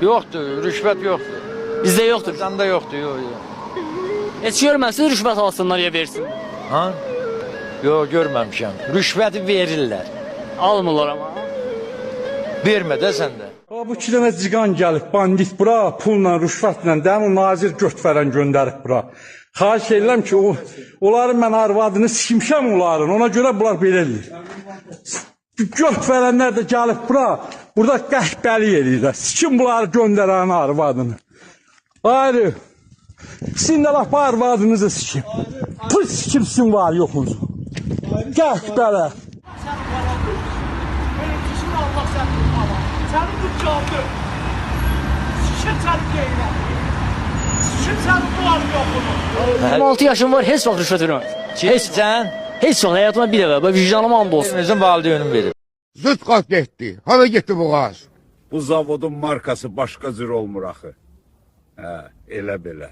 Yoxdur, rüşvət yoxdur. Bizdə yoxdur. Azərbaycanda yoxdur, yox, yox. Heç görməmisiz rüşvət alsınlar ya versin. Ha? Yox, görməmişəm. Rüşvəti verirlər. Almırlar amma. Vermə də sən də. Ha, bu iki dənə cigan gəlib, bandit bura, pulla, rüşvətlə, dəmin o nazir göt verən göndərib bura. Xahiş edirəm ki, onların mən arvadını sikmişəm onların, ona görə bunlar belə eləyir. Göt verənlər də gəlib bura, burada qəhbəlik eləyirlər. Sikim bunları göndərən arvadını. Ayrı. Sizin də lap arvadınızı sikim. Pul sikim sizin var yoxunuzu. Qəhbələ. Səni paran Ölümsüzsün Allah səni paran. Səni bu canlı. Sikim səni qeyrət. Sikim səni var yoxunu. 26 yaşım var, heç vaxt rüşvət verməmişəm. Heç, Sən heç vaxt həyatıma bir dəfə, bax, vicdanıma and olsun. özün valideynin verib. Zıt qaz getdi. Hara getdi bu qaz? Bu zavodun markası başqa cür olmur axı. Hə, elə belə.